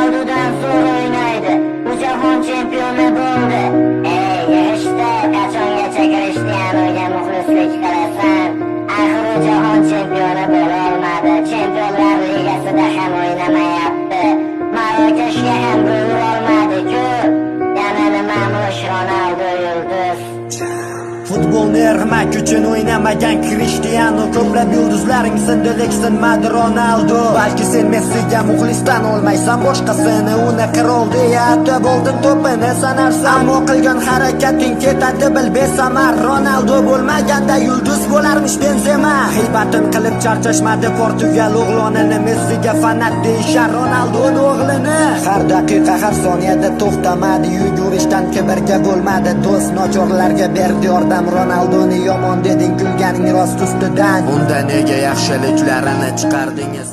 Ronaldodan zo'r o'ynaydi. U jahon chempioni bo'ldi. Ey, yig'ishdi, qachongacha Cristianoga muxlislik qilasan? Axir u jahon chempioni bo'la olmadi. Chempionlar ligasida ham o'ynamayapti. Marokashga ham gol urolmadi-ku. Yana nimamush Ronaldo yulduz. Futbolni ermak uchun o'ynamagan Cristiano. Ko'plab yulduzlaring sindi, lek sinmadi Ronaldo. Balki sen Messiga muxlisdan olmaysan boshqasini. Uni qirol deya atab oldin to'pini sanarsan. Ammo qilgan harakating ketadi bil besamar. Ronaldo bo'lmaganda yulduz bo'larmish Benzema. G'iybatin qilib charchashmadi Portugal o'g'lonini. Messiga fanat deyishar Ronaldoni o'g'lini. Har daqiqa, har soniyada to'xtamadi yugurishdan, kibrga bo'lmadi do'st, nochorlarga berdi yordam. Ronaldoni yomon deding, kulganing rost ustidan. Unda nega yaxshiliklarini chiqardingiz?